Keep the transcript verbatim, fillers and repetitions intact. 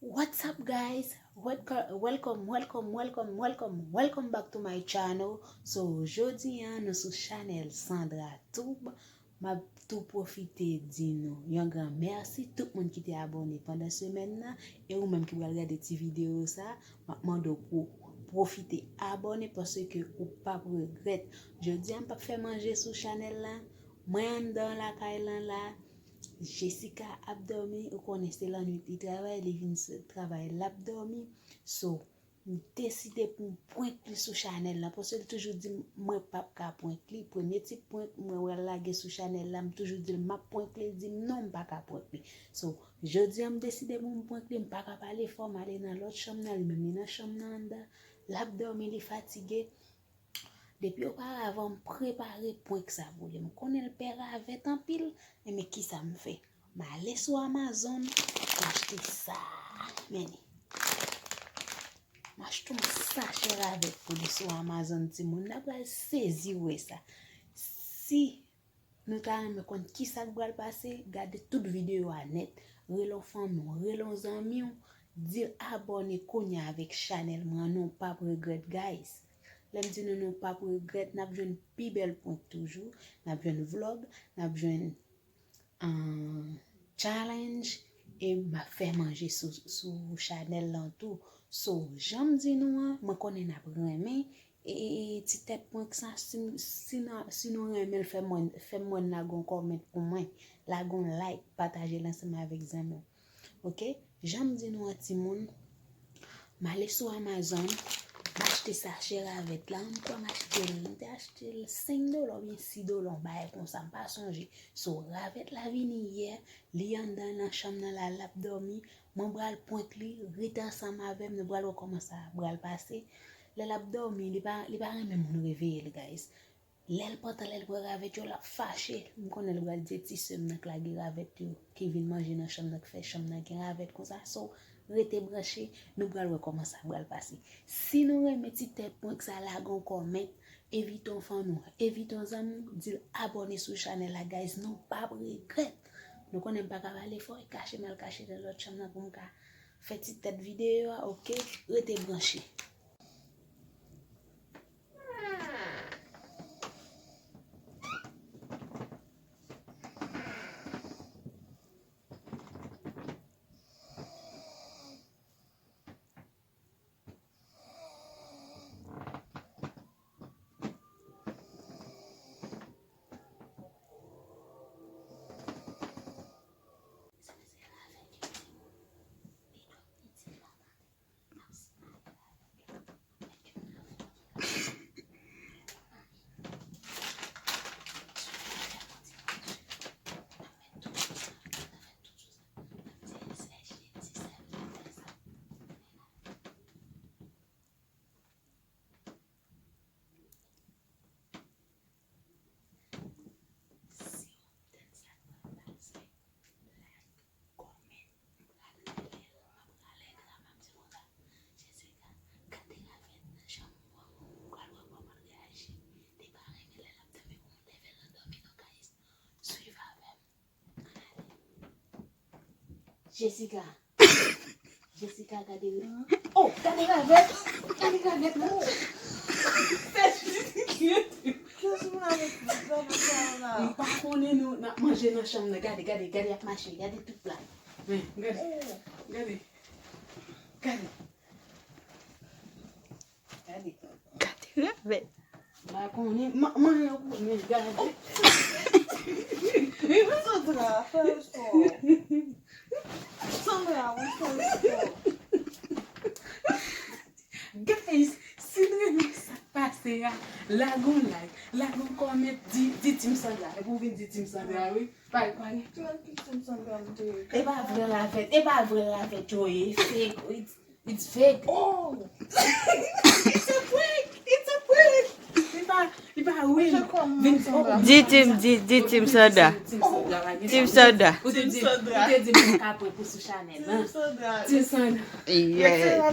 What's up, guys? Welcome, welcome, welcome, welcome, welcome, welcome back to my channel. So, jodi a, nou sou chanèl Sandra Tube. M ap tou pwofite di nou yon gran mèsi tout moun ki te abòne pandan semèn nan. E ou menm ki pral gade ti videyo sa, m ap mande w pou pwofite abòne paske ou p ap regrèt. Jodi a, m p ap fè manje sou chanèl la. Mwen anndan lakay lan la. Jessica ap dòmi, ou konnen se lannwit li travay, li vin sot travay, l ap dòmi. So, m deside pou m prank li sou chanèl la, paske l toujou di m mwen p ap ka prank li. Premye ti prank mwen wè l lage sou chanèl la, m toujou di l m ap prank li, l di m non, m pa ka prank li. So, jodi a m deside pou m prank li, m pa ka pale fò, m ale nan lòt chanm nan, li menm li nan chanm nan anndan. L ap dòmi, li fatige. Depi oparavan, m prepare prank sa pou li. M konnen l pè ravèt anpil, enben kisa m fè? M ale sou Amazon, m achte sa. Men li. M achte yon sachè ravèt pou li sou Amazon, timoun. N a pral sezi wè sa. Si nou ta renmen konn kisa k pral pase, gade tout videyo a nèt. Rele yon fanmi w, rele yon zanmi w, di l abòne kounye a avèk chanèl mwen an, non, w p ap regrèt, guys. Lè m di nou, nou p ap regrèt, n ap jwenn pi bèl prank toujou, n ap jwenn vlòg, n ap jwenn, ahn, challenge, e m ap fè manje sou, sou chanèl lan tou. So, jan m di nou an, mwen konnen n ap renmen, e, e, e, ti tèt prank sa, si, si, n a- si nou renmen l, fè mwen, fè mwen lage yon kòmant pou mwen, lage yon like, pataje l ansanm avèk zanmi w. Oke? Jan m di nou an, timoun, m ale sou Amazon, m achte sachè ravèt la, m kwè m achte l, m te achte l senk dola oubyen sis dola, yon bagay konsa, m pa sonje. So, ravèt la vini yè, li anndan nan chanm nan la, l ap dòmi, mwen pral prank li, rete ansanm avè m, nou pral wè kòman sa pral pase. Lè l ap dòmi, li pa, li pa renmen moun reveye l, guys. Lè l pantan, lè l pran ravèt yo, l ap fache. M konnen l pral di ti sè m nan k lage ravèt yo, ki vin manje nan chanm nan, k fè chanm nan gen ravèt konsa. So, rete branche, nou pral wè kòman sa pral pase. Si nou renmen ti tèt prank sa, lage yon kòmant, envite yon fanmi w, envite yon zanmi w, di l abòne sou chanèl la, guys, nou p ap regrèt. Nou konnen m pa ka pale fò, e kache m al kache nan lòt chanm nan pou m ka fè ti tèt videyo a, oke? Rete branche. Si w konprann sa k pral pase, like, kòmante, m pral rele l, m ap rale l, m ap di konsa, Jessica, gade ravèt nan chanm mwen, m pral wè kòman l reyaji. Li pa renmen lè l ap dòmi pou moun leve l nan dòmi non, guys. Swiv avè m. Jessica. Jessica, gade. Oh, gade ravèt. Gade ravèt la. Kiyès moun avèk ravèt sa la? M pa konnen nou, n ap manje nan chanm nan. Gade, gade, gade, y ap mache. Gade tout pla. Men, gade. Gade. Gade. Gade. Gade ravèt. M pa konnen. Man, man, men gade. Sandra, fè espò. Sandra, ou fè espò. Guys, si n renmen sa k pase a, lage yon like, lage yon kòmant, di, di Team Sandra. Epi w vin di Team Sandra, wi. Pale, pale. Ki Team Sandra m te ye? E pa vrè ravèt, e pa vrè ravèt yo ye. Fake, it's, it's fake. Oh! It's a prank! It's a prank! Li pa, li pa real. Vin, oh, di Team, di, di Team Sandra. Team Sandra. Ou te di, ou te di m pa ka prank ou sou chanèl, hein? Team Sandra. Team Sandra. Yeah.